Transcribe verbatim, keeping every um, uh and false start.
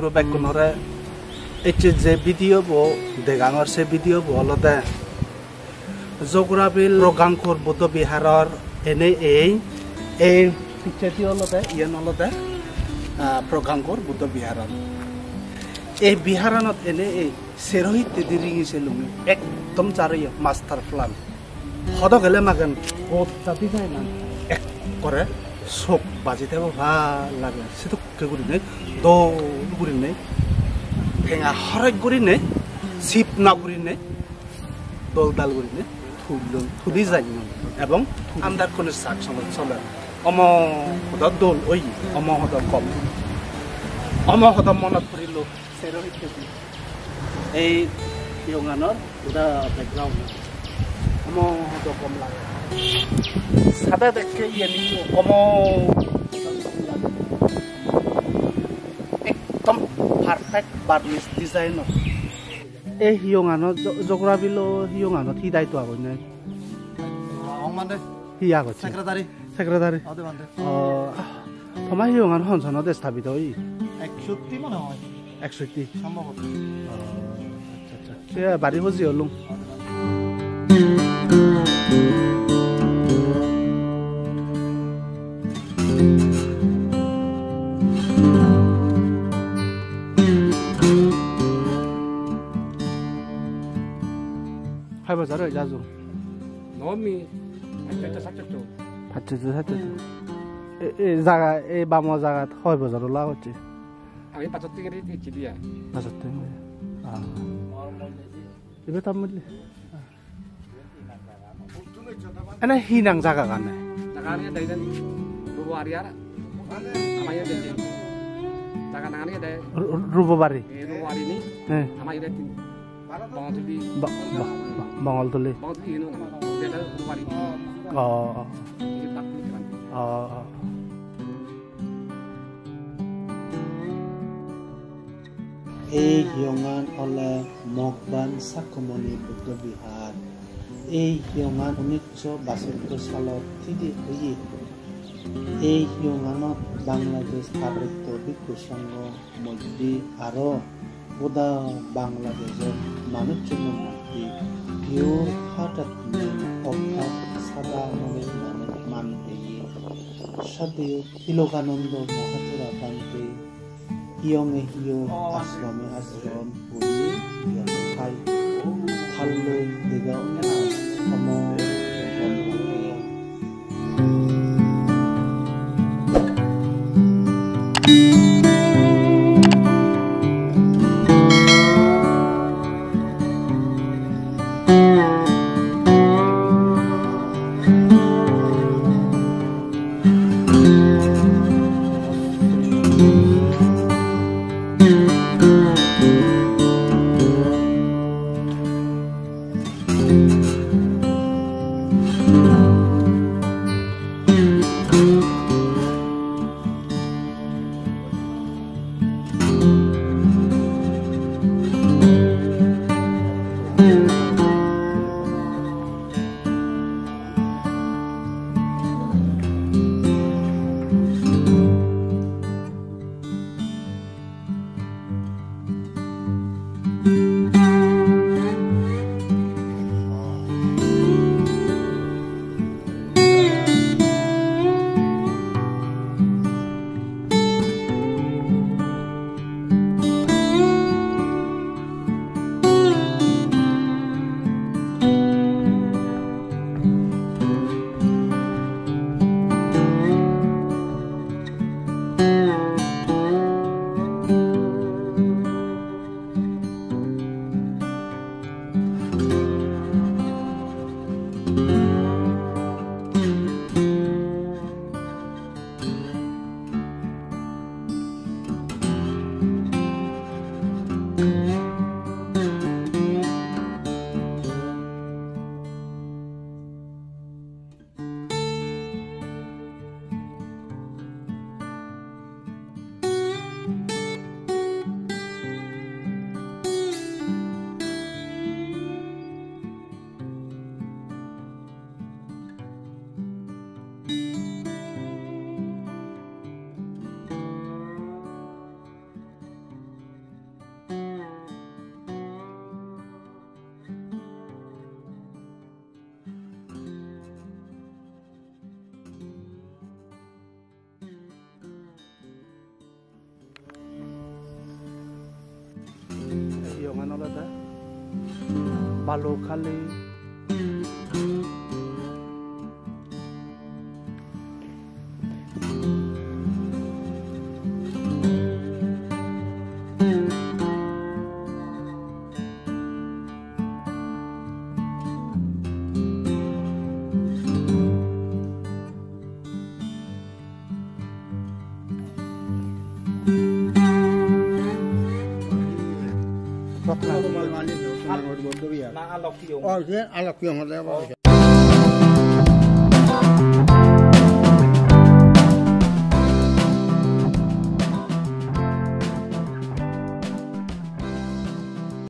Bekkunore ecche je video bo degangor, se video bo olode Jograbil Progangkor Buddho Biharor ene ei, ei picchedi olode, iyen olode, ah, Progangkor Buddho Biharan. Ei biharanot ene ei sero hittedi ringi selungi ekdom jaro ye master plan. Hodo gele magen gotta design an ekkore sok baji thebo bhal lage. Sedokke gurinei dol gurinei tenga horoj gurinei sip na gurinei dol dal gurinei tulon, tuli jadon ebong under construction soler. Omo hodo dol oye, omo hodo gom. Omo hodo monot purilo. Sero hittedi. Ei hiyonganor goda background. Omo hodo gom lage. Sade dekke iyeni omo ekdom perfect Burmese design o. Ei hiyonganot Jo-, Jograbilo hiyonganot hi daitto agon ne? Ong mane? Hi agocche? Secretary. Secretary. Ode bhante. O, toma hiyongan hon sonot estabito oye? Eksotti mone hoy. Eksotti? Sombhoboto. O, accha, accha. Siya bari huji olung. Hoi bojor oi jajong? Nomi, pacchojjo sacchojjo. Pacchojjo sacchojjo. E, e jaga, e bamo jagat hoi bojor ola hocche? Ami pasotti gari ecchi diya. Pasotti gari. Ah. Ibe tam mulli. Ene hi nang jagagan? Jagagan iyot dai den. Rubo ari ar. Ama iyot dai. Jaga nang ani dai. Ru-, Rubo bari? Eh, Rubo ari ni. Eh. Ama iyot dai. Bongoltuli. Ba-, ba-, ba-, Bongoltuli. Bongoltuli ino nama. Dai dai Rubo ari. Oh, oh. Ini tak ni kan. Oh, oh. Ei hiyongan ole Mogban Sakyamuni Buddho Vihar. Ei hiyongan unnisso basottor salot thidi oye. Ei hiyonganot Bangladesh Arjotto Bhikkhu Sangho moddhe aro goda Bangladeshor manuchchunor moddhe pure hearted man, orthat sada monor manuj man oye. Sadhyo Tilokananda Mahathera Bhante hiyonge hiyo, asrome asrom, puri hiyo khai. Thalloi dega onno homo. Balokali. Na alok piyong. Oh, ye alok piyong ole.